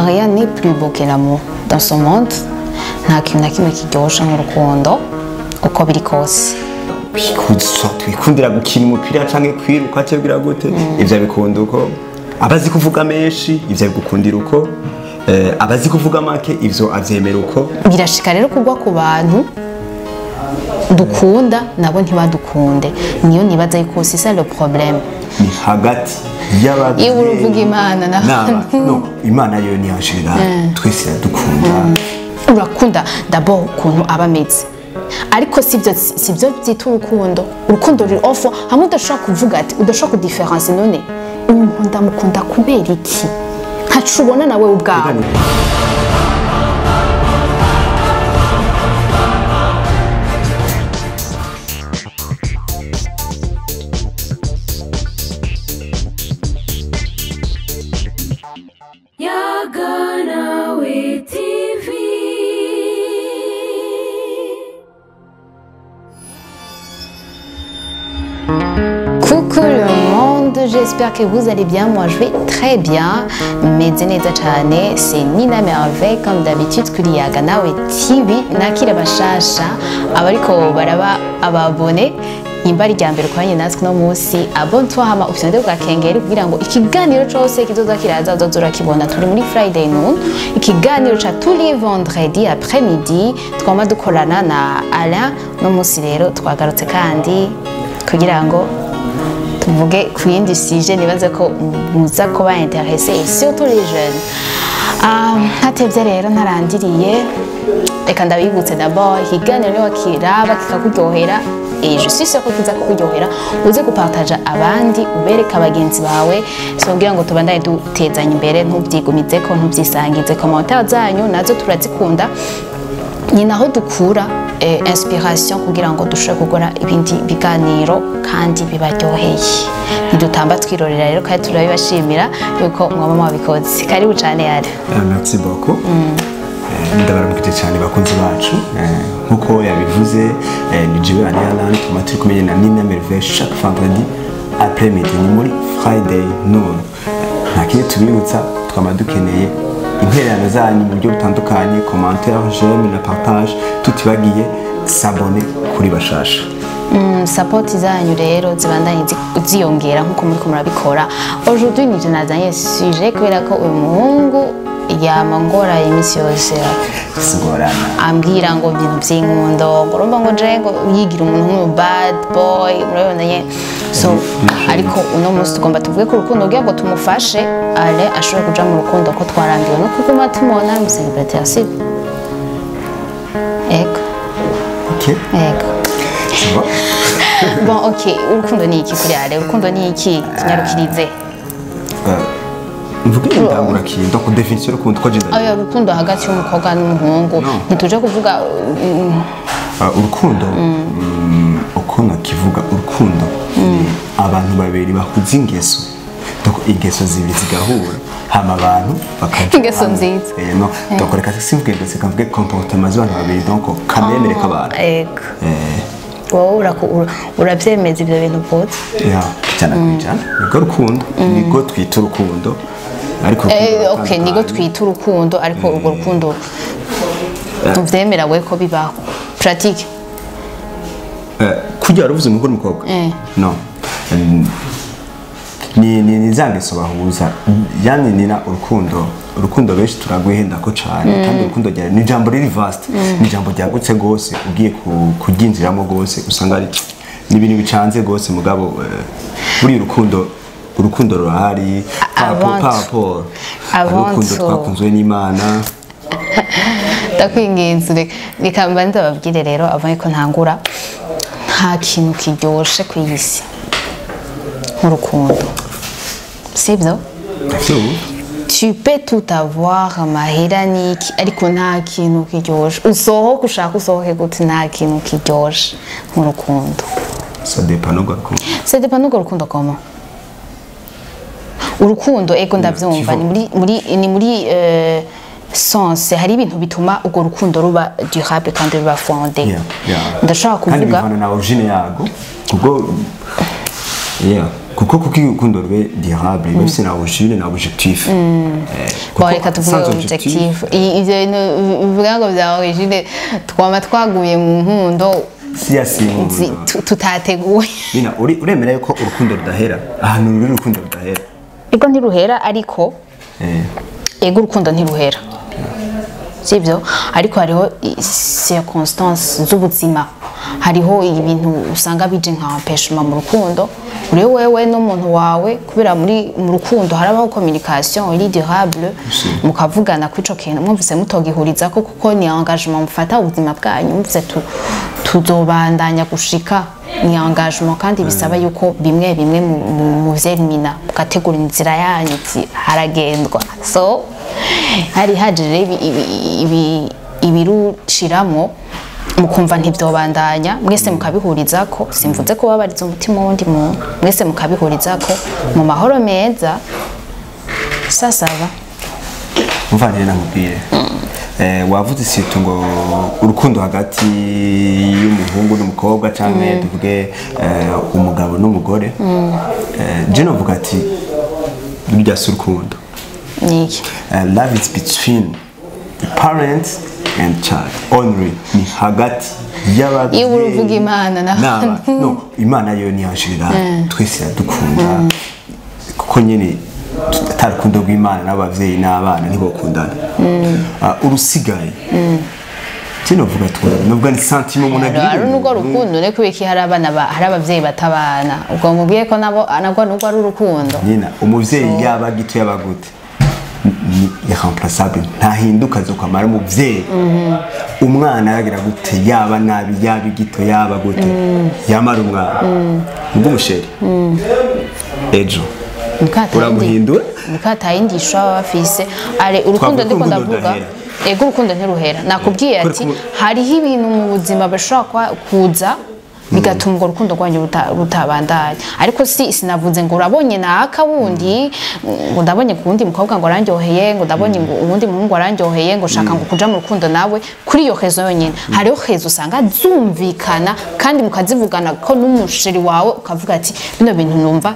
Rien n'est plus beau que l'amour dans ce monde. Nta kintu na kimwe kiryoshe nk'urukundo uko biri kose. Twikundira gukina umupira canke kwiruka cyangwa gute, ivyo bikunda uko. Abazi kuvuga menshi ivyo bigukundira uko, abazi kuvuga make ivyo avyemera uko. Birashika rero kugwa ku bantu dukunda nabo ntibadukunde, niyo nibaza yuko c'est ça le problème. Ni hagati y'abavyeyi. Iyo uruvuga Imana na no, Imana yo ni hashira twese dukunda. Urakunda d'abord ukuntu aba ameze, ariko sivyo byita urukundo. Urukundo ruri off, hamwe udashobora kuvuga ati udashobora kudifférencier, none umuntu ndamukunda kubera iki? Ntaco ubona nawe ubwawe. Yaganawe TV. Coucou le monde, j'espère que vous allez bien. Moi je vais très bien. Meze neza cane, c'est Nina Merveille comme d'habitude kuri Yaganawe TV. Nakira bashasha abariko baraba ababone imba ari rya mbere kwanye natwe no munsi, abonne-toi hama ufyonde bwa kengeri kugira ngo ikiganiro cose kizoza kiraza uzozora kibona. Turi muri Friday noon, ikiganiro ca tous les vendredis après-midi twama dukorana na Alain. No munsi rero twagarutse kandi kugira ngo tuvuge ku yindi sujet nibaze ko muza kuba intéressé et surtout les jeunes. Ntatevye rero ntarandiriye, reka ndabibutse d'abord ikiganiro niba kiraba kikakuryohera, et je suis sûre ko kiza kukuryohera, uze gupartager abandi, ubereke abagenzi bawe, so kugira ngo tubandanye dutezanya imbere, ntuvyigumizeko, ntuvyisangize. Commentaire zanyu nazo turazikunda, ni naho dukura inspiration kugira ngo dushobore gukora ibindi biganiro kandi bibaryoheye. Ntidutamba twirorera rero, kandi turabibashimira yuko mwaba mwabikoze. Karibu cane yari. Merci beaucoup. Ndabaramukije cyane bakunzi bacu. Nkuko yabivuze, ni jewe Alain, tuma turi kumwe na Nina Merveille chaque vendredi après-midi, ni muri Friday noon. Nta kindi tubibutsa, twama dukeneye intererano zanyu mu buryo butandukanye, commentaire, j'aime na partage, tutibagiye s'abonner kuri bashasha. Support zanyu rero zibandanye ziyongera nkuko muriko murabikora. Aujourd'hui nije nazanye sujet kubera ko uyu muhungu yamangora iminsi yose Singorana. ambwira ngo ibintu vy'inkundo, ngo urumva ngo je ngo yigira umuntu nk'umu bad boy, murabibona nye. So ariko uno munsi tugomba tuvuge ku rukundo kugira ngo tumufashe ale ashobore kuja mu rukundo, ko twarambiwe no kuguma tumubona mu célibataire, sibyo? Ego. Okay. Ego. Ça va? Bon, ok, urukundo ni iki kuri ale? Urukundo ni iki? Tunyarukirize. Mvuge indangura kintu, donc définition y'urukundo ko je Oya, urukundo hagati y'umukobwa n'umuhungu. No. Ntituje kuvuga Urukundo, uko nakivuga, urukundo ni abantu babiri bahuza ingeso, donc ingeso zibiri zigahura, hama abantu bakaja Ingeso hamwe. nziza. No, donc reka simvuge ingeso, reka mvuge comportement z'abantu babiri, donc kamemere k'abantu. Ego. Wowe uravyemeza ivyo bintu uvuze? Ya, 100%, nibwo rukundo, nibwo twita urukundo, ariko urukundo Ok, nibwo ruratandukanye. twita urukundo, ariko urwo rukundo tuvyemera we ko bibaho pratique? Kurya waravuze umuhungu n'umukobwa? No. Ni za ngeso bahuza, yani nina urukundo benshi turagwihenda ko cane, kandi urukundo rya ni ijambo riri vaste, ni ijambo ryagutse gose, ugiye kuryinjiramo gose usanga ari ni ibintu bicanze gose, mugabo buri urukundo rurahari par Avant par rapport avant urukundo twakunzwe n'Imana. Ndakwinginze, reka mbanze babwire rero avant yuko ntangura, nta kintu kiryoshe ku isi nk'urukundo, sibyo? Ndavyumva. Tu peux tout avoir, amahera niki, ariko nta kintu kiryoshe, usohoke ushaka usohoke gute, nta kintu kiryoshe nk'urukundo. Ça dépend n'urwo rukundo. Ça dépend n'urwo rukundo. Comment urukundo? Ego, ndavyumva, ni muri sens hari ibintu bituma urwo rukundo ruba durable kandi ruba fondé. Ndashobora Kandi kuvuga bivana na origine yago, kuko yeah, Kuko urukundo rube durable, biba bifise na origine na objectif. Bon, reka tuvuge Sans objectif. Ivyo bintu bivuga ngo vya origine, twama twaguye mu nkundo Si yasi tutateguye. Nina, uremera yuko urukundo rudahera? Ahantu ruri urukundo rudahera. Ego, ntiruhera, ariko ego, urukundo ntiruhera, sibyo? Ariko hariho circonstance z'ubuzima, hariho ibintu usanga bije nka empêchement mu rukundo uri wewe n'umuntu wawe, kubera muri mu rukundo harabaho communication iri durable, mukavugana kuri ico kintu mwumvise mutogihurizako, kuko ni engagement mufata ubuzima bwanyu, mwumvise tuzobandanya gushika, ni engagement, kandi bisaba yuko bimwe bimwe muvyemina, mugategura inzira yanyu, uti haragendwa. So hari haje rero ibirushiramo, mukumva ntibyobandanya, mwese mukabihurizako. Simvuze ko babariza umutima w'undi muntu, mwese mukabihurizako mu mahoro meza, sasaba. Muvandimwe, nakubwire, wavuze surtout ngo urukundo hagati y'umuhungu n'umukobwa, canke tuvuge umugabo n'umugore. Je novuga ati burya si urukundo. Niki? Love is between the parents and child only, ni hagati y'ababyeyi. Iyo uruvuga Imana n'abana. No, Imana yo ntiyashirira twese, iradukunda, kuko nyine atari urukundo rw'Imana n'ababyeyi n'abana ntibokundana. Urusigaye kino vuga novuga ni sentiment umuntu agira. Ari n'urwo rukundo ne kubera iki hari abana hari abavyeyi batabana? Ubwo mubwiye ko nabo nabwo nubwo ari urukundo. Nyina umuvyeyi yaba gito yaba gute ni irremplaçable, ntahinduka, azokwamara umuvyeyi. Umwana yagira gute, yaba nabi, yaba igito, yaba gute, yamara umwana. Ubwo umu chéri ejo uramuhindura. Mukatayindisha baba bafise are urukundo. Twavuga Ndiko ko urukundo ndavuga rudahera. Ego, urukundo ntiruhera, nakubwiye Kuri ati hariho ibintu mu buzima bashobora kuza bigatuma urwo rukundo rwanyu rutabandanya, ariko si sinavuze ngo urabonye naka wundi, ngo ndabonye ku wundi mukobwa ngo arandyoheye, ngo ndabonye ngo uwundi muhungu arandyoheye, ngo shaka ngo kuja mu rukundo nawe kuri iyo raison yonyene. Hariho raison usanga zumvikana kandi mukazivugana ko n'umu chéri wawe, ukavuga ati bino bintu numva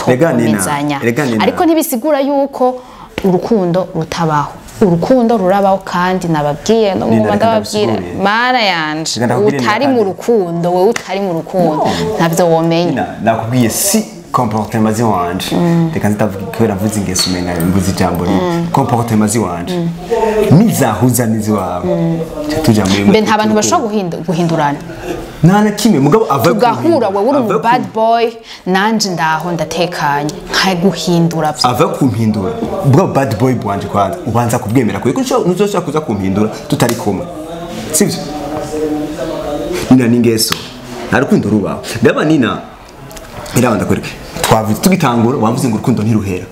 Rega Nina, tutokomezanya. rega Nina. Ariko ntibisigura yuko urukundo rutabaho, urukundo rurabaho, kandi nababwiye no Nina, nguma reka ndababwira. ndabisigure. Mana yanje, Reka ndakubwire utari Nina, mu kandi. rukundo, wewe utari mu rukundo ntabyo womenya. Nina, nakubwiye si comportement ziwanje, reka nzitavuga kubera mvuze ingeso umenga mvuze ijambo rimwe. Comportement ziwanje nizahuza n'iziwawe, tuja tuja muri Mbe nta bantu bashobora guhindurana? Nta na kimwe, mugabo ava Tugahura, wewe uri umu ava bad boy, nanje ndaho ndatekanye, nkaguhindura vyo. Ava kumpindura, bwa bad boy bwanje kwanza ubanza kubwemera, kuko ntuzoshobora kuza kumpindura tutari kumwe, sivyo Nina? N'ingeso, nta rukundo rubaho. Ndaba Nina, iraba ndakwereka, twavuze tugitangura, wavuze ngo urukundo ntiruhera.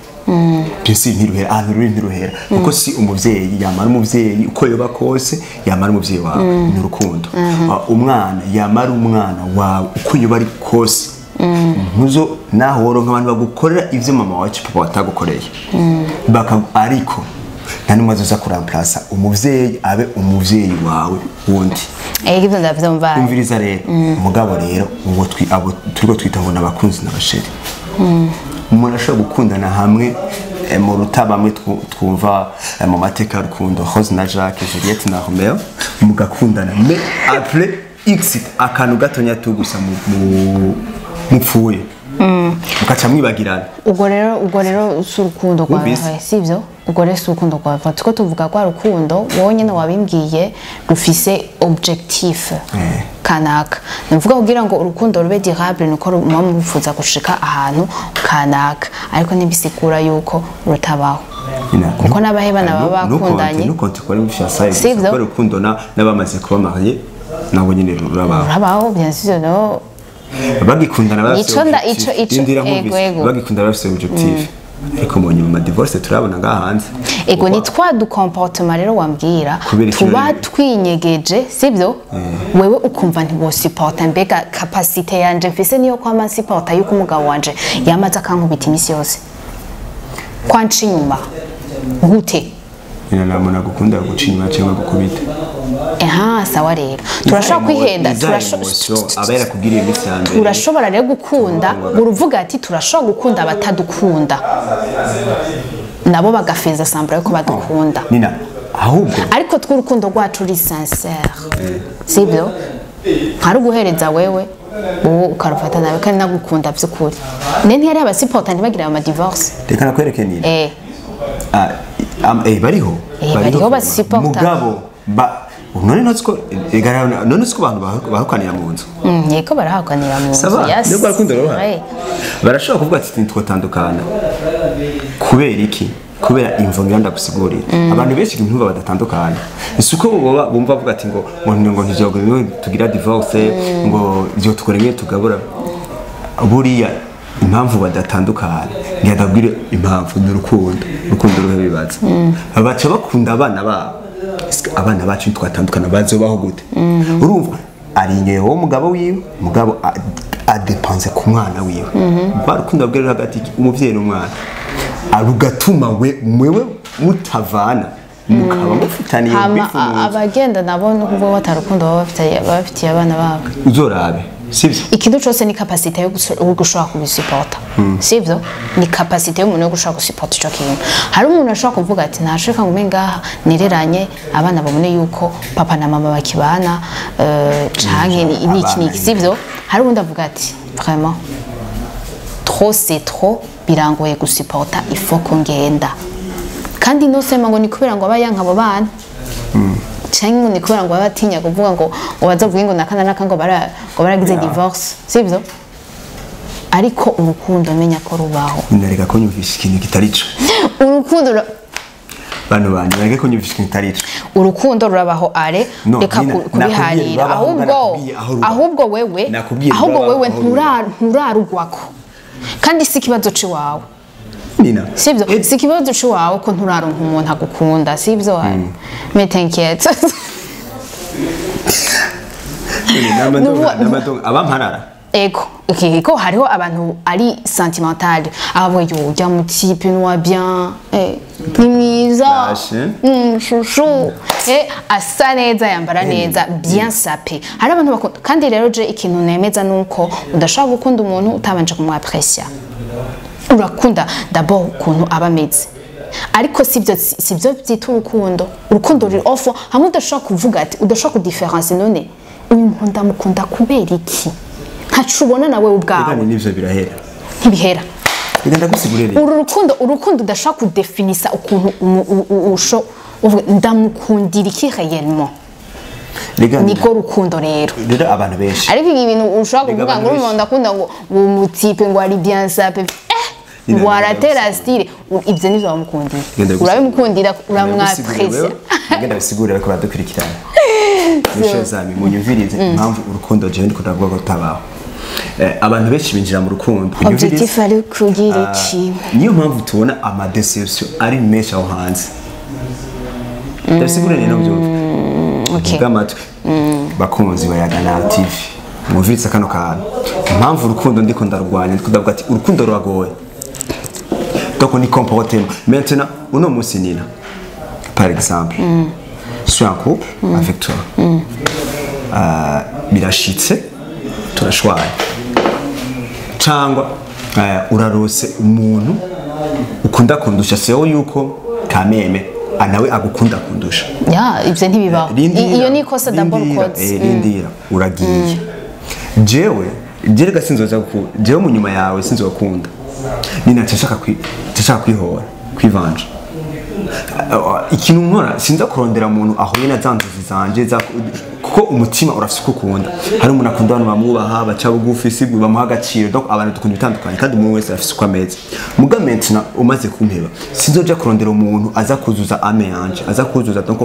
Bien sûr ntiruhera, ahantu ruri ntiruhera, kuko si umuvyeyi yamara umuvyeyi, uko yoba kose yamara umuvyeyi wawe, ni urukundo. Umwana yamara umwana wawe, uko yoba ari kose, ntuzo naho woronka abantu bagukorera ivyo mama wacu papa watagukoreye baka, ariko nta n'umwe azoza kuramplasa umuvyeyi abe umuvyeyi wawe wundi. Ego, ivyo ndavyumva. Umviriza rero, umugabo rero uwo abo turiko twita ngo n'abakunzi n'aba chéri, umuntu ashobora gukundana hamwe mu ruta bamwe twumva mu mateka y'urukundo, Rose na Jacques, Juliette na Romeo, mugakundana, mais après x akantu gatonya tu gusa mupfuye, mukaca mwibagirana. Ubwo rero si urukundo rwa Wumvise? vrai, sivyo? Ubwo rero si urukundo rwa vrai, tuko tuvuga rwa rukundo wowe nyene wabimbwiye rufise objectif kanaka. Ni kugira ngo urukundo rube durable nuko muba mwifuza gushika ahantu kanaka, ariko ntibisigura yuko rutabaho, kuko n'abahebana baba bakundanye. Nukonte ko ari mu fiançailles. Sivyo? Gusa kubera urukundo n'abamaze kuba marié nabo nyene rurabaho. Rurabaho, bien sûr, no. Bagikundana bafise objectif. Ico Indira ego, nkumvise. ego. Bagikundana bafise objectif, ariko mu nyuma divorce turabona ngaha hanze. Ego, ni twa du comportement rero wambwira Kubera iki tuba rero? twinyegeje, sibyo? Wewe ukumva ntiwosupporta. Mbega capacité yanje mfise niyo kwama nsupporta yuko umugabo wanje yamaze akankubita imisi yose, kwanca inyuma gute? Nina, nta muntu agukunda guca inyuma cyangwa gukubita. Aha, sawa rero turashobora kwihenda, aba yarakubwiriye iminsi ya mbere. Turashobora rero gukunda, uruvuga ati turashobora gukunda abatadukunda nabo bagafeza sambura yuko badukunda. Nina, ahubwo ariko tw'urukundo rwacu ruri sincere, sibyo? Hari uguhereza wewe wowe ukarufata nawe kandi nagukunda by'ukuri. Ne ntiyari abasipota ntibagira ama divorce. Reka nakwereke Nina. Bariho. Bariho basipota. Mugabo ba none notsko none siko abantu bahukanira mu nzu. Yego barahakanira mu nzu. Yes. Nubwo rukundo ruhari. Barashobora kuvuga ati ntitwotandukana. Kubera iki? Kubera imvo ngira ndagusigurira. Abantu benshi ntumva badatandukana. Isuko boba bumva bavuga ati ngo ngo ntizogwe tugira divorce ngo byo tukoreye tugabura. Buriya impamvu badatandukana ngiyadabwire impamvu ni urukundo. Urukundo ruhe bibaza. Baca bakunda abana babo. Abana bacu twatandukana bazobaho gute? Urumva ari inyewe umugabo wiwe, mugabo adepanze ku mwana wiwe. Rwa rukundo rwera hagati umuvyeyi n'umwana. Arugatuma we mwewe mutavana mukaba mufitaniye bifu. Abagenda nabo no kuvuga batarukundo baba bafitiye abana babo. Uzorabe sivyo? Ikintu cyose ni capacité yo gushobora kubisuporta. Sivyo? Ni capacité y'umuntu yo gushobora gusuporta ico kintu. Hari umuntu ashobora kuvuga ati ntashaka ngo ngaha nireranye abana babone yuko papa na mama bakibana canke niki niki, sivyo? Hari undi avuga ati vraiment trop c'est trop, birangoye gusuporta, il faut ko ngenda. Kandi no sema ngo ni kubera ngo abayanka abo bana. Cyangwa ni kubera ngo abatinya kuvuga ngo bazavuge ngo nakana naka ngo baragize divorce, sivyo? Ariko urukundo menya ko rubaho. Ndareka ko nyumvisha ikintu kitarico. Urukundo bano bantu bareke ko nyumvisha ikintu kitarico. Urukundo rurabaho are reka kubiharira. Ahubwo wewe nturarugwako. Kandi si kibazo ciwawe. Nina. Sivyo? Si kibazo ciwawe ko nturaronka umuntu agukunda, sivyo? Mais t'inquiète. Nina, abamparara. Ego, ko hariho abantu ari sentimental. Abo yo ujya mu type noir bien, ni mwiza. Chouchou. Asa neza yambara neza, bien sapé. Hari abantu bakunda kandi rero je ikintu nemeza nuko udashobora gukunda umuntu utabanje kumwapprécier. Urakunda d'abord ukuntu aba ameze. Ariko sivyo byita urukundo. Urukundo ruri off, hamwe udashobora kuvuga ati udashobora kudifférencier none uyu muntu ndamukunda kubera iki? Ntacubona nawe ubwawe. Kandi nivyo birahera. Ntibihera. Reka ndagusigurire. Urukundo udashobora kudefinisa ukuntu usho ndamukundira iki réellement. Niko rukundo rero. Rero abantu benshi. Ariko ibintu ushobora kuvuga ngo umuntu ndakunda ngo umutipe ngo ari bien sapé. Ngo aratera style ibyo nivyo bamukundira. Urabimukundira uramwapprécier. Ngenda bisigurira ko badukurikirana. Michel Zami munyumvirize impamvu urukundo je ndiko ndavuga ko tabaho. Abantu benshi binjira mu rukundo. Objectif ari kugira iki? Niyo mpamvu tubona ama deception ari menshi aho hanze. Ndasigurira rero byumva. Okay. Bwamatwi. Bakunzi bayagana TV. Mumvirize kano kantu. Impamvu urukundo ndiko ndarwanya ndiko ndavuga ati urukundo ruragoye. Donc on y comportement. Maintenant, uno munsi Nina. Par exemple, je suis en couple avec toi. Birashitse turashwaye. Cyangwa urarose umuntu ukunda kundusha seho yuko kameme anawe agukunda kundusha. Ya, ivyo ntibibaho. Iyo ni kosa d'abord codes. Rindira uragiye. Jewe jerega sinzoza ku jewe mu nyuma yawe sinzokunda. Nina nshaka kwihora, kwivanja. Ikintu nkora sinza kurondera umuntu ahuye na zanzuzi zanje kuko umutima urafise uko ukunda. Hari umuntu akunda abantu bamwubaha baca bugufi sibwe bamuha agaciro, donc abantu dukunda bitandukanye kandi umuntu wese afise uko ameze. Muga maintenant umaze kumpeba sinzoja kurondera umuntu aza kuzuza ame yanje, aza kuzuza donc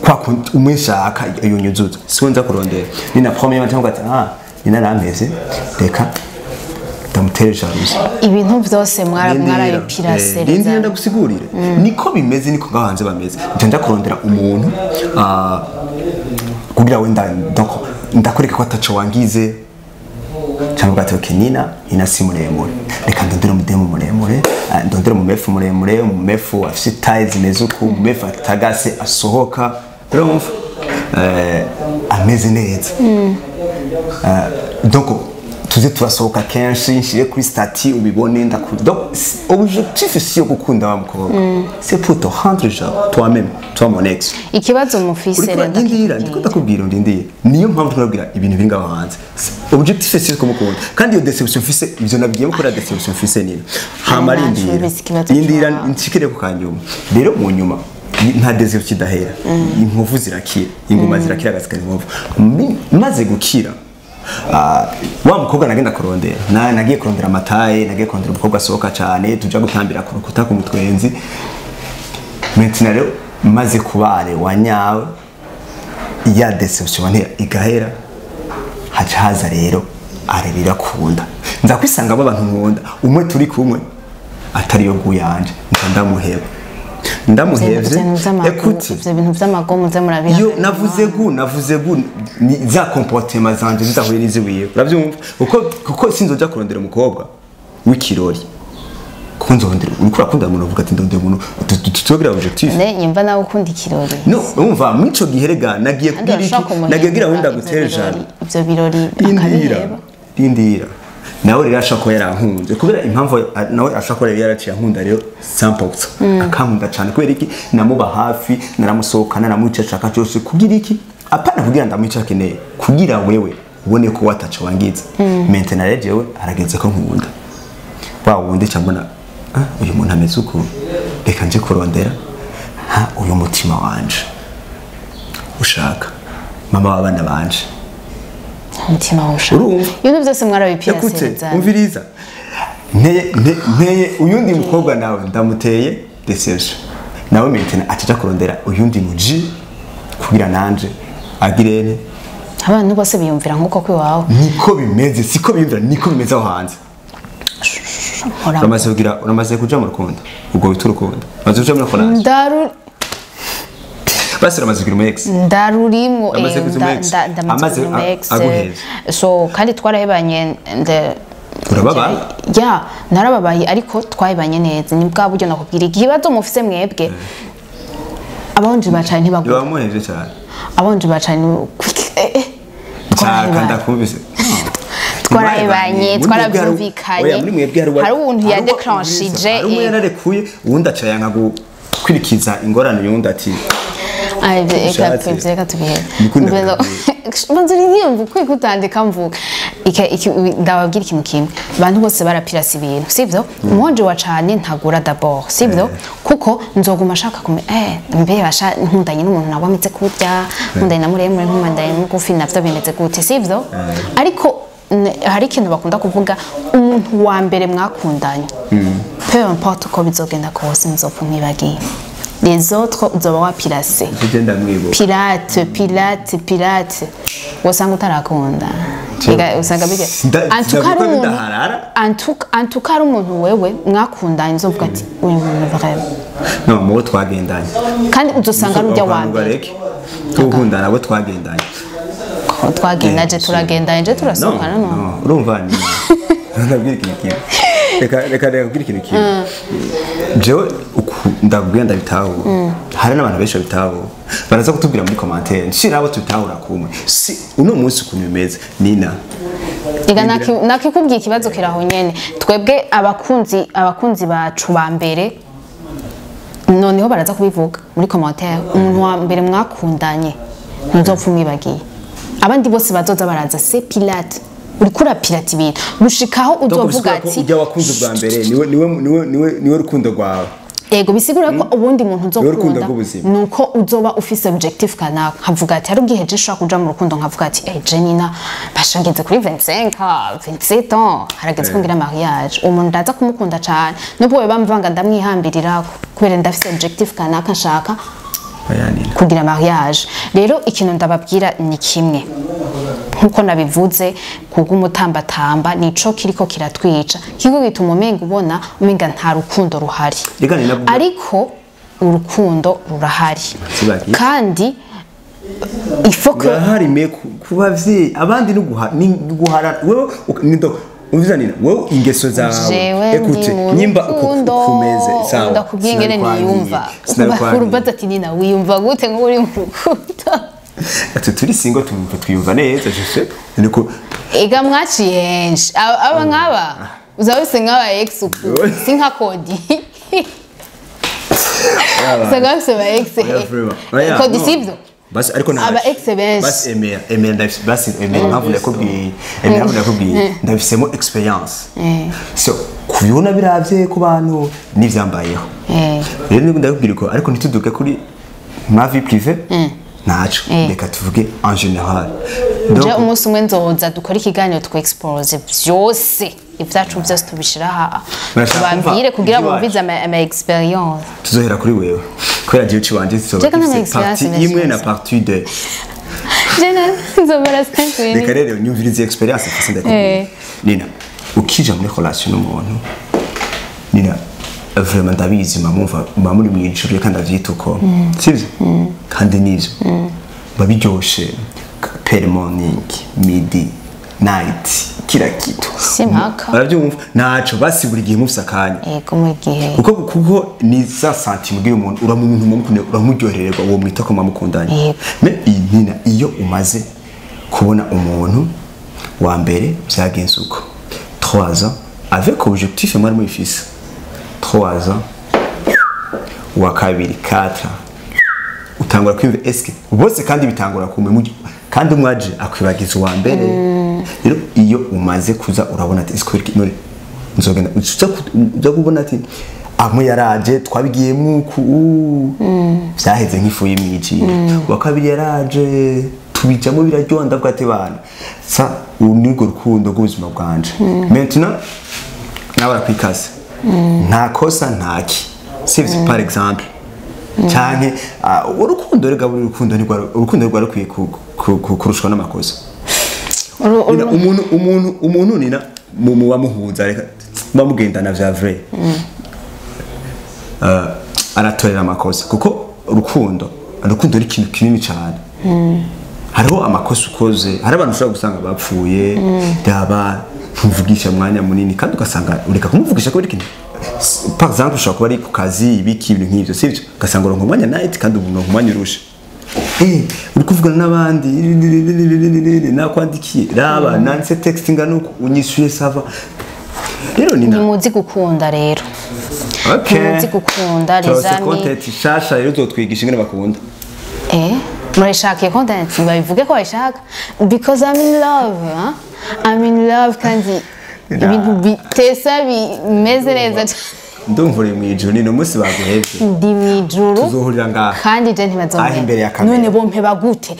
kwa umwishaka iyo nyuzuza. Siwe nza kurondera. Nina premier cyangwa ati nina rameze reka ndamutere jalousie. Ibintu byose mwarabipirasereza. Rindira ndagusigurire. Niko bimeze niko gahanze bameze. Nje kurondera umuntu kugira wenda donc ndakureka ko ataco wangize cyangwa ati okay Nina ina si muremure reka ndondere umudemu muremure, ndondere umumefu muremure, umumefu afite taille zimeze uku, umumefu atagase asohoka. Urumva ameze neza. Donc tuze turasohoka kenshi, nshire kuri statut ubibone ndakunda. Donc objectif si yo gukunda wa mukobwa, c'est pour te rendre jaloux toi-même, toi mon ex. Ikibazo mufise Uriko rero ndindira, ndiko ndakubwira, ndindiye. Niyo mpamvu turabwira ibintu biri ngaho hanze. Objectif si kumukunda, kandi iyo déception mfise, ivyo nabwiye ko déception mfise nini hama Naco rindira numvise ikibazo rindira cawe. Nshikire ku kanyuma rero. Mu nyuma nta déception idahera, inkovu zirakira, inguma zirakira, agasikara inkovu. Maze gukira, wa mukobwa nagenda kurondera, nagiye kurondera amataye, nagiye kurondera umukobwa asohoka cyane, tuja gutambira ku rukuta ku mutwenzi. Maintenant rero maze kubare wa nyawe, ya déception wantera igahera, haca haza rero arabira kunda, nza kwisangamo abantu nkunda, umwe turi kumwe atari yo guyanje, nza ndamuheba, ndamuhevye. Écoute, Ivyo bintu vy'amagomo muze murabiha. Iyo navuze gu ni za comportement zanje zidahuye n'iziwiwe, uravyumva? Kuko sinzoja kurondera umukobwa w'ikirori, kuko nzorondera uriko urakunda umuntu uvuga ati ndondera umuntu tuzogira objectif. Ne nyumva nawe ukunda ikirori. No, umva, muri ico gihe rega nagiye Kandi kugira iki? urashobora Nagiye kugira kumuhindura wenda ivyo gutere birori- jana. Ivyo birori Rindira. akabiheba. Rindira, nawe rero ashobora kuba yarankunze kubera impamvu, nawe ashobora kuba yari yaraciye ankunda rero 100%, akankunda cyane. Kubera iki? Namuba hafi, naramusohokana, namuca ashaka cyose. Kugira iki? Apana kugira ndamwica akeneye, kugira wewe ubone ko wataca wangiza. Maintenant rero jewe harageze ko nkunda wa wundi, ca mbona uyu muntu ameze uku, reka nje kurondera ha uyu mutima wanje ushaka mama w'abana banje. Umutima wawe ushaka. Urumva? Ibintu byose Écoute, mwarabipirasiriza. umviriza, nteye uyundi mukobwa nawe ndamuteye déception, nawe maintenant ataja kurondera uyundi muji kugira nanje agirene. Abantu bose biyumvira nk'uko kwiwawe. Niko bimeze, siko biyumvira, niko bimeze aho hanze. Mpora Uramaze kugira, uramaze kuja mu rukundo, ubwo wita urukundo, uramaze kuja muri collage? Ndaru Basi uramaze kugira umu ex? Ndarurimwo. Amaze kuza umu ex? Ndamaze Amaze kuza umu ex. aguheze? So kandi twarahebanye Urababara? Ya, narababaye, ariko twahebanye neza. Ni bwa buryo nakubwira ikibazo mufise mwebwe abonje bacanye ntibagura. Wamuheje cyane. Abonje bacanye Cyaka. twarahebanye. Ndakumvise. Twarahebanye, Muri mwebwe hari- twarabyumvikanye. Oya, muri mwebwe hari Hari umuntu hari yadeclenchije, hari umwe yararekuye, uwundi aca yanga gukwirikiza ingorane, uyundi ati Ay, reka Ushatse. reka tubihere. Nikunda. Banza uriyumva ukwiye kutandika mvuga. Ndababwira ikintu kimwe, abantu bose barapirasa ibintu, sivyo? Umuhonje wa cane ntagura d'abord, sivyo? Kuko nzoguma ashaka kume mbe basha nkundanye n'umuntu nawe ameze kurya, nkundanye na muremure, nkundanye mugufi, navyo bimeze gute, sivyo? Ariko hari ikintu bakunda kuvuga: umuntu wa mbere mwakundanye, peu importe uko bizogenda kose, nzopfa mwibagiye. Les autres uzoba wapirase. Je ndamwibuka. Pirate, pirate, pirate, wasanga utarakunda. Usanga biga Nda- En tout cas, ndavuga ari umuntu ndaharara. En tout cas ari umuntu wewe mwakundanye uzovuga ati uyu muntu vraiment. No mubo twagendanye. Kandi uzosanga ari ujya wa mbere. Bareke tukundana, abo twagendanye. Ko twagenda je, turagendanye je, turasohokana no. No, urumva ni ndabwira ikintu kimwe, reka kubwira ikintu kimwe. Jewe ndabwira ndabitahura, hari n'abantu benshi babitahura, baraza kutubwira muri commentaire nshira abo tubitahura kumwe. Si uno munsi ukuntu bimeze nina. Ega nakikubwiye ikibazo kiraho nyene. Twebwe abakunzi bacu ba mbere, noneho baraza kubivuga muri commentaire: umuntu wa mbere mwakundanye ntuzopfa umwibagiye, abandi bose bazoza baraza c'est pirate, uriko urapirata ibintu gushikaho uzovuga ati ujya wakunze ubwa mbere niwe rukundo rwawe. Ego, bisigura ko ubundi muntu Niwe rukundo uzokunda rw'ubuzima. nuko uzoba ufise objectif kanaka, nkavuga ati hari ubwihe je nshobora kuja mu rukundo nkavuga ati je Nina basha ngeze kuri 25 27 ans, harageze ko ngira mariage, umuntu ndaza kumukunda cane nubwo we bamvanga ndamwihambirirako kubera ndafise objectif kanaka nshaka Oya Nina. kugira mariage. Rero ikintu ndababwira ni kimwe, nkuko nabivuze, kubw'umutambatamba nico kiriko kiratwica, kiriko gituma umenga ubona umenga nta rukundo ruhari. Reka Nina Ariko urukundo rurahari. Sibagiye. Kandi il faut que Urahari me ku bavyeyi abandi no guha ni guhara wewe ni ndo umviza Nina, wewe ingeso zawe. Jewe ndi Écoute, mu nyimba uko rukundo, kumeze sawa. ndakubwiye ingene Sinabikwangiye. niyumva. Sinabikwangiye. Urubaza ati Nina wiyumva gute nk'uri mu rukundo? Ati turi single, tumva twiyumva neza, je sais pas, niko. Ega mwaciye henshi. Aba nk'aba uzaba wese nk'aba ex uku, si nka Kodi, usanga bafise ba ex. Oya, vraiment. Oya, Kodi, no. sibyo? Basi ariko ntaco. Aba ex benshi. Basi emera, emera, ndafise, basi emera impamvu ndakubwiye, emera impamvu ndakubwiye, ndabifisemo experience. So kubibona biravye ku bantu n'ivyambayeho. Rero nibwo ndakubwira ko, ariko ntituduke kuri ma vie privée, ntaco, reka tuvuge en général. Je Donc, umunsi umwe nzoza dukore ikiganiro, twe expose byose, ibyacu byose tubishira aha, Murashaka kumva tubabwire kugira iby'iwacu? bumvize ama experience. Tuzohera kuri wewe kubera jewe ciwanje zizoba Jeka nta gifise experience partie menshi imwe na mfise. partie 2. Je nzobora 5 Reka minutes. rero nyumvirize experience mfise, ndakubwira. Nina, ukija muri relation n'umuntu, Nina, vraiment ndabizi mamumva muba muri mw'ijuru, reka ndavyita uko, sivyo? Kandi nivyo, biba biryoshe per morning, midi, night, kila kitu. Si mpaka. Barabyumva, ntaco, basi buri gihe mufise akanya. Yego, mu gihe. Kuko ni za sentiment ubwira umuntu, uramuntu mumukunda, uramuryohererwa, uwo mwita ko mwamukundanye. Mais iyi Nina, iyo umaze kubona umuntu wa mbere byagenze uko, 3 ans avec objectif mwari mubifise, 3 ans, uwa kabiri 4 ans, utangura kwiyumva eske bose, kandi bitangura kumwe kandi umwaje akwibagiza uwa mbere. Rero iyo umaze kuza urabona ati ese none nzogenda uza kubona ati amwe yaraje twabigiyemo uku, byaheze nk'ifu y'imwijira, uwa kabiri yaraje tubijamo biraryoha, ndavuga ati bana sa uru nirwo rukundo rw'ubuzima bwanje. Maintenant nawe arakwikaze, nta kosa, ntaki, sivyo? Par exemple canke urukundo rega, buri urukundo ntirwari, urukundo rwari rukwiye kurushwa n'amakosa. Nina, umuntu nina muba muhuza, reka muba mugendana vya vrai, aratorera amakosa, kuko urukundo ni ikintu kinini cyane. Hariho amakosa ukoze, hari abantu ushobora gusanga bapfuye, yaba ntuvugisha umwanya munini, kandi ugasanga ureka kumuvugisha kubera ikintu. Par exemple ushobora kuba ari ku kazi, ibiki, ibintu nk'ibyo, sibyo? Ugasanga uronka umwanya night, kandi ubu uronka umwanya urusha, uri kuvugana n'abandi, nakwandikiye, raba nanditse text ingana uku, unyishuye ça va. Rero ni na Ntimuzi gukunda rero. Okay. Ntimuzi gukunda, les Turose amis. content shasha rero, uzotwigisha ingene bakunda. Murayishaka iyo content? Babivuge ko bayishaka, because I'm in love, huh? I'm in love, kandi ibintu bitesa bimeze neza cyane. Ndumva uri mw'ijuru, ni umunsi baguhevye. Ndi mw'ijuru. Tuzohurira ngaha. Kandi je Aho imbere ya kamera. None bompeba gute?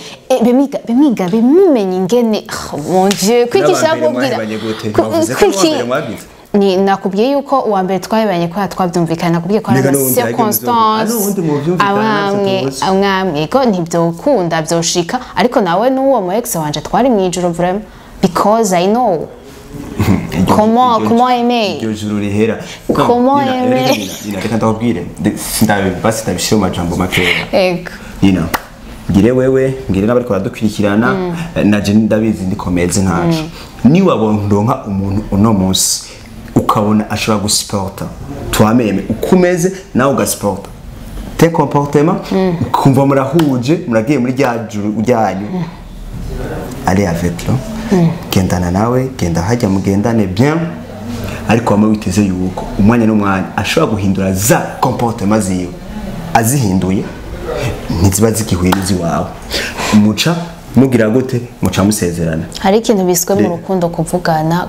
Bemiga bimumenye ingene, oh, mon Dieu, kwigisha N'abambere kubwira mwahebanye gute? Bavuze ko uwa mbere mwagize. Ni nakubwiye yuko uwa mbere twahebanye kubera twabyumvikana, nakubwiye ko hari Mbega ama n'uwundi yagiye circonstance. Ah, n'uwundi muvyumvikana, Amwamwe natwe tuzi. amwamwe ko ntibyokunda byoshika, ariko nawe n'uwo mu ex wanje twari mw'ijuru vraiment, because I know comment aimer. Iryo juru rihera. Comment Nina, aimer. reka Nina, Nina, reka ndakubwire. Basi ndabishyire mu majambo makeya. Ego. Nina, ngire wewe, ngire n'abariko baradukurikirana, na je ndabizi ndikomeze ntaco. Niwabona umuntu uno munsi ukabona ashobora gusiporta twameme uko umeze, nawe ugasiporta te comportement, ukumva murahuje, muragiye muri rya juru ryanyu, allez avec le gendana nawe, genda hajya mugendane bien, ariko wama witeze yuko umwanya n'umwanya ashobora guhindura za comportement ziwe, azihinduye ntiziba zigihuye n'iziwawe, muca mugira gute? Muca musezerana. Hari ikintu biswe mu rukundo kuvugana,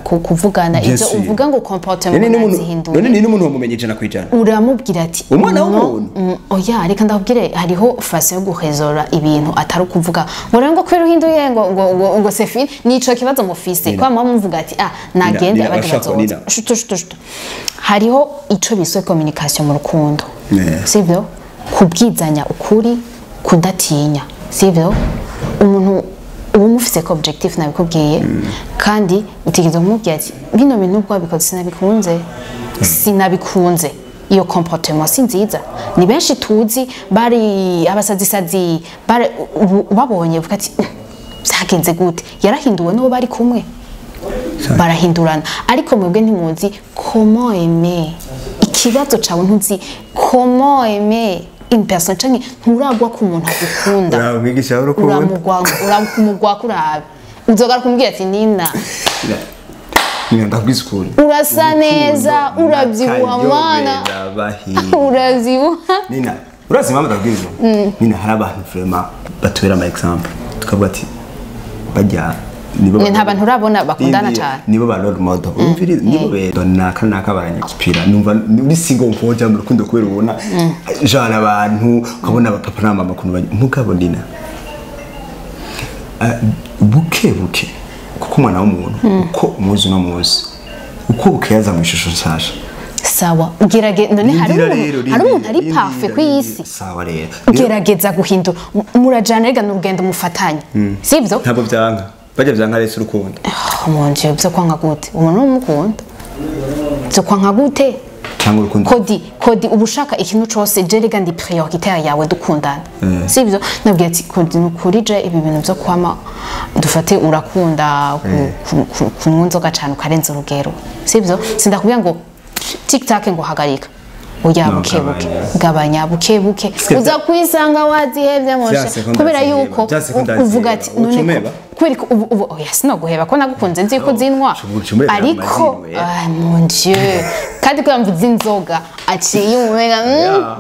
kuvugana Bien ibyo sûr. uvuga ngo comportement None n'umuntu nazihinduye. none ni n'umuntu wamumenye 100%. Uramubwira ati Umwana no, w'umuntu. Oya, reka ndakubwire, hariho façon yo guhezora ibintu, atari ukuvuga ngo rero ngo kubera uhinduye ngo c'est fini. Nico kibazo mufise kwa mama, muvuga ati ah, nagende, Nina, abandi bashaka bazoza. Nina. Shutu shutu shutu, hariho ico biswe communication mu rukundo, sivyo? Kubwizanya ukuri, kudatinya, sivyo? Umuntu uba umufise ko objectif, nabikubwiye, kandi utegereza kumubwira ati bino bintu ubwo wabikoze sinabikunze, sinabikunze, iyo comportement si nziza. Ni benshi tuzi bari abasazisazi, ubu babonye uvuga ati byagenze gute? Yarahinduwe n'uwo bari kumwe, barahindurana. Ariko mwebwe ntimuzi comment aimer. Ikibazo cawe, ntuzi comment aimer. une personne canke nturagwa ku muntu agukunda. Uramwigisha urukundo. Uramugwa, uramugwa kurabe uzogaruka kumubwira ati: "Nina, Nina, ndakubwiza ukuri. Urasa neza, urabyibuha mwana, urabyibuha." Nina, urazi impamvu ndakubwiza? Nina, hari abantu vraiment batubera ama exemple, tukavuga ati bajya nibo Ni nta bantu urabona bakundana cane. Nibo ba role model, umviriza, nibo be naka naka baranyexpira. Numva muri single mfoja mu rukundo, kubera ubona genre abantu, ukabona abapapa na mama kuntu mugabo Nina, buke buke, kuko umwana w'umuntu uko umuzi uno munsi, uko bukeyaza mu ishusho nshasha. Sawa, gerage none hari Rindira umuntu rero, hari umuntu ari rindira, parfait ku rindira. isi? Sawa rero. Gerageza guhindura, murajana rega n'urugendo mufatanye, sibyo? Ntabwo byanka, bajya byanka rero urukundo. Oh mon Dieu, byo kwanga gute? Umuntu umukunda byo kwanga gute? Cyangwa urukundo. Kodi kodi uba ushaka ikintu cose, je rega ndi prioritaire yawe dukundana, sibyo? Nabwiye ati: "Kodi, nukuri je ibi bintu byo kwama dufate urakunda kunywa inzoga cane ukarenza urugero, sibyo? Sindakubwira ngo tic tac ngo hagarika, oya." No, Buke buke. gabanya. Gabanya buke buke, uza kwisanga wazihevye moshe. Vyase ko Kubera ndaziheba, yuko vyase ko ndaziheba. uvuga ati Uca none ko umeba? kubera ko ubu oya, sinaguheba ko nagukunze, nzi ko uzinywa. Uca umeba Ariko amazina, ah mon Dieu, kandi kubera mvuze inzoga aciye umenga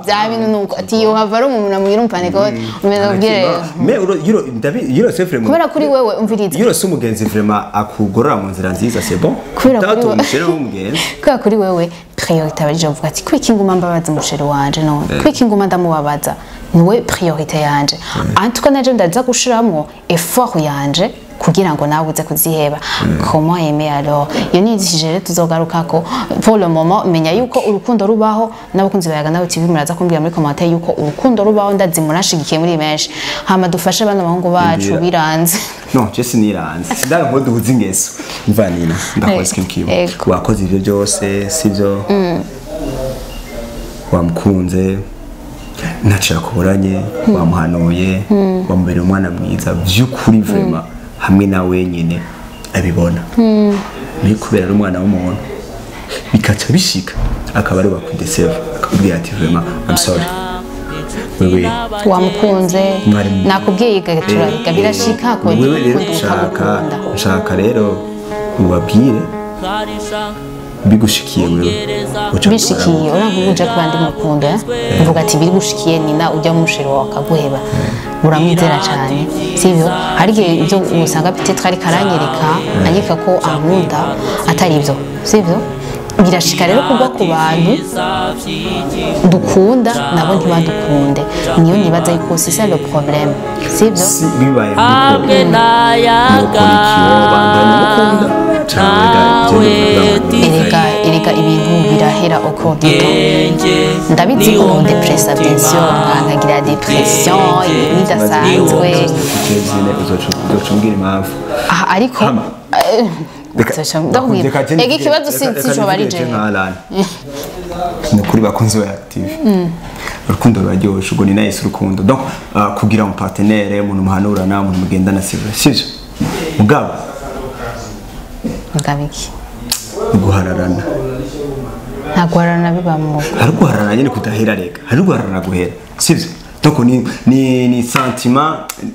bya bintu nuko ati yo hava ari umuntu amubwira umpane ko umeze ubwire. Mais yuro ndabi yuro c'est vraiment Kubera kuri wewe, umviriza. Yuro si umugenzi vraiment akugorora mu nzira nziza, c'est bon. Kubera kuri Tatu umuchéri w'umugenzi. Kubera kuri wewe priorité abarije uvuga ati kwiki nguma mbabaza umuchéri wanje, none kwiki nguma ndamubabaza, niwe priorité yanje. En tout cas naje ndaza gushiramwo effort yanje kugira ngo nawe uze kuziheba. Comment aimer alors? Iyo ni inzitizi rero tuzogarukako. Pour le moment, menya yuko urukundo rubaho. N'abakunzi bayaga nawe TV, muraza kumbwira muri commentaire yuko urukundo rubaho. Ndazi murashigikiye muri benshi, hama dufashe bano bahungu bacu. Ndira. Biranze. No, je siniranze, sindanga ngo duhuze ingeso. Mva Nina, ndakoze ikintu kimwe. Ego. Wakoze ivyo byose, sivyo? Wamukunze, ntacyo yakuburanye, wamuhanuye, wamubereye umwana mwiza by'ukuri vraiment, hamwe na wenyine abibona ni kubera ari umwana w'umuntu, bikaca bishika akaba ari wakudeseva, akakubwira ati: "Vraiment, I'm sorry, wewe." Wamukunze. Nakubwiye turahiga, birashika ko Wewe rero ukunda nshaka ukagukunda. Nshaka rero ubabwire, bigushikiye wewe uca Bishikiye ura uje kuba ndi mukunda, mvuga ati biri nina ujya mu muchéri wawe akaguheba, uramwizera cyane, sibyo? Hari igihe ibyo usanga peut-être ariko aranyereka, anyereka ko ankunda, atari ibyo, sibyo? Birashika rero kugwa ku bantu dukunda nabo ntibadukunde. Niyo nibaza yuko c'est ça le problème, sibyo? Si bibaye nkuko Hamwe n'ayaga mukora ikiwo, bandanye mukunda cyangwa Erega erega ibintu birahera au cours du temps. Ndabizi ko mu depressa, bien sûr, nkagira dépression, ibintu bidasanzwe. Uzoca umbwira impamvu. Aha, ariko Hama. Ndakubwira ega ikibazo si coba ari jewe. Ni ukuri, bakunzi ba Active, urukundo ruraryoshe. Ubwo ni nice urukundo, donc kugira umu partenaire, umuntu muhanurana, umuntu mugendana, sivyo? Sivyo mugabo? Mugabo iki? Guhararana. Nta guharana biba mu Hari guhararana nyine kudahera, reka hari guhararana guhera, sivyo? Donc ni sentiment,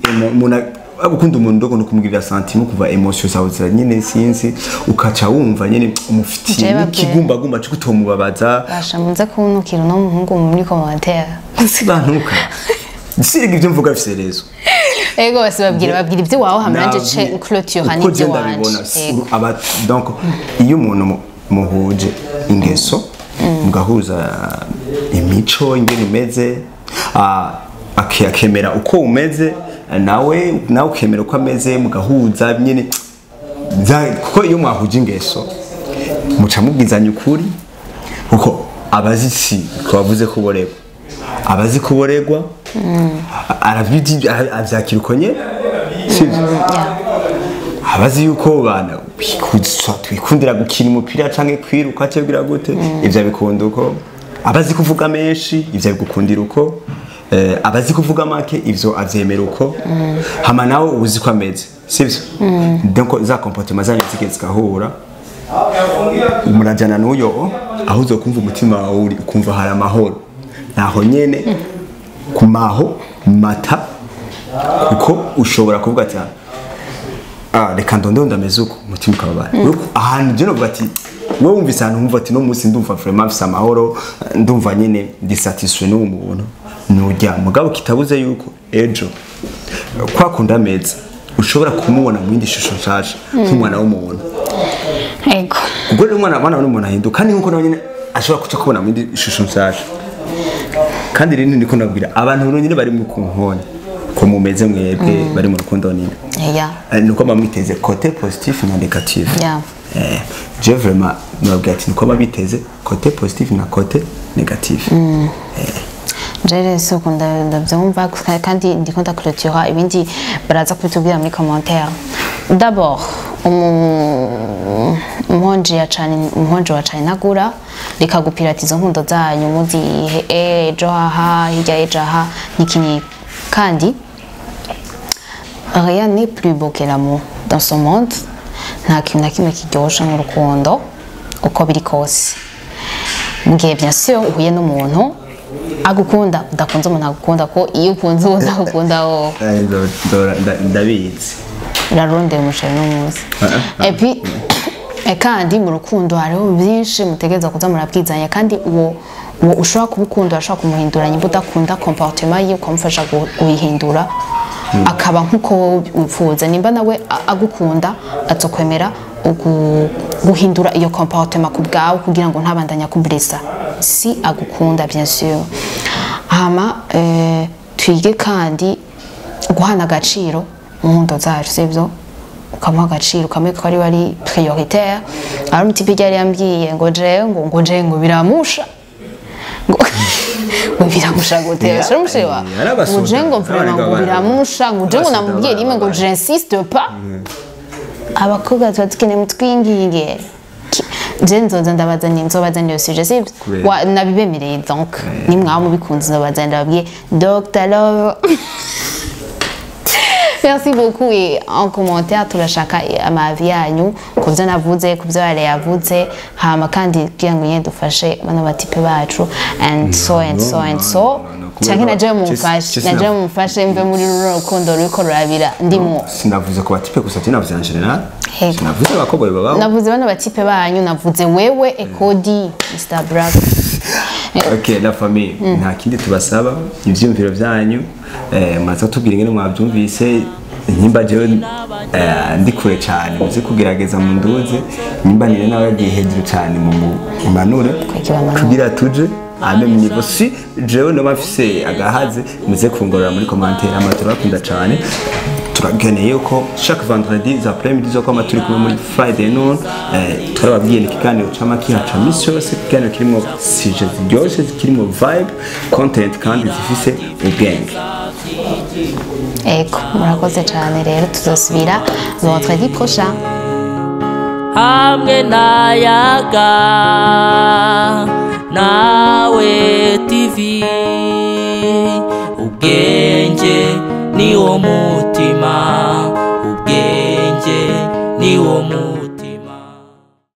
umuntu gukunda umuntu, donc no kumugirira sentiment, kuva émotion zawe zira nyine, sinzi, ukaca wumva nyine umufitiye Jewe babwire. n'ikigumbagumba cyo kutomubabaza. Basha, muze kuntukira uno muhungu muri commentaire. Bantuka sirega, ibyo mvuga bifise rezo. Ego bose, babwira babwira ibyo wawe, hama nanje ce clôture Uko n'ibyo je wanje. ndabibona, Ego. aba donc iyo umuntu muhuje ingeso, mugahuza imico ingene imeze, akemera uko umeze, nawe nawe ukemera uko ameze, mugahuza nyine kuko iyo mwahuje ingeso muca mubwizanya ukuri, kuko abazi si ko bavuze ko uboregwa, abazi ko uboregwa arabizi, avyakira uko nyene, sivyo? Yeah. Abazi yuko bana twikundira gukina umupira canke kwiruka cyangwa kugira gute, ivyo abikunda uko. Abazi kuvuga menshi, ivyo abigukundira uko. Abazi kuvuga make, ivyo avyemera uko. Hama nawe uzi ko ameze, sivyo? Donc za comportement zanyu zige zigahura, murajana n'uyo aho uzokumva umutima wawe uri, ukumva hari amahoro naho nyene. Kumaho mata, kuko ushobora kuvuga ati: "Ah, reka ndonde ndameze uko," umutima ukababara. Ahantu je novuga ati wowe wumvise ahantu wumva ati: "No munsi ndumva vraiment mfise amahoro, ndumva nyene ndi satisfait n'uwo muntu," nurya. Mugabo kitabuze yuko ejo kwa kundi ameza ushobora kumubona mu yindi shusho nshasha nk'umwana w'umuntu. Ubwo rero umwana w'umuntu ahinduka, kandi nkuko nawe nyene ashobora kuca kubona mu yindi shusho nshasha. Kandi rero ndiko ndabwira abantu rero nyene bari mu kunkoni ko mumeze mwebwe bari mu rukundo nini, nuko bamwiteze côté positif na négatif. Je vraiment nababwira ati nuko babiteze côté positif na côté négatif. Jere si uko ndabyumva, kandi ndiko ndaclôtura, ibindi baraza kubitubwira muri commentaire. D'abord, umuhonji yacana, umuhonji wacana intagura, reka gupirata izo nkundo zanyu muzihe ejo haha, hirya ejo aha niki niki. Kandi rien n'est plus beau que l'amour dans ce monde. Nta kintu na kimwe kiryoshe nk'urukundo, uko biri kose, mu gihe bien sûr uhuye n'umuntu agukunda, udakunze umuntu agukunda, ko iyo ukunze uwo udakunda wowe. Ndabizi. Urarondera umuceri n'umunsi. Et puis kandi mu rukundo hariho byinshi mutegereza kuza murabwizanya. Kandi uwo ushobora kubukunda, urashobora kumuhindura. Nimba udakunda comportement ye, ukamufasha kuyihindura akaba nk'uko wowe wifuza. Nimba nawe agukunda, azokwemera guhindura iyo comportement ku bwawe kugira ngo ntabandanye akublessa, si agukunda bien sûr. Hama twige kandi guhana agaciro mu nkundo zacu, sibyo? Ukamuha agaciro, ukamwereka ko ari we ari prioritaire. Hari umutipe yari yambwiye ngo jewe ngo biramusha, ngo biramusha gute? Uramushewa. Yarabasoda. Ngo je ngo vraiment ngo biramusha, ngo je ngo Abasoda. Namubwiye rimwe ngo j'insiste pas. Abakobwa tuba dukeneye mutwinginge. Je nzoza ndabazaniye, nzobazanira iyo sujet, sibyo? Kubera? Nabibemereye, donc nimwaba mubikunze nzobazanira, ndababwiye Dr Love. Merci beaucoup, et en commentaire turashaka ama avis yanyu ku byo navuze, ku byo Ale yavuze. Hama kandi kugira ngo nyine dufashe bano batipe bacu and so and so and so. No, no, Canke naje kubera- mumfashe, Chese- naje mumfashe mve muri runo rukundo ruriko rurabira ndimwo. Sinavuze ku batipe gusa, sinavuze en général. Yego. Sinavuze abakobwa babaho. Navuze bano batipe banyu, navuze wewe Ekodi, Mr Black. Ok la famille, nta kindi tubasaba, ivyumviro vyanyu, muraza tubwira ingene mwavyumvise. Nimba jewe ndi kure cyane, muze kugerageza mu nduze. Nimba nire nawe yagiye hejuru cyane, mu manure Kweki bamanure. Kugira tuje à même niveau. Si jewe noba mfise agahaze, muze kungorora muri commentaire. Ama turabakunda cyane, turakeneye ko chaque vendredi za après-midi zo kwama turi kumwe muri Friday noon. Turababwiye ni ikiganiro cama kihaca misi yose, ikiganiro kirimo sujet ziryoshe, kirimo vibe, content kandi zifise ubwenge. Ego, murakoze cyane. Rero tuzosubira vendredi prochain. Hamwe n'ayaga.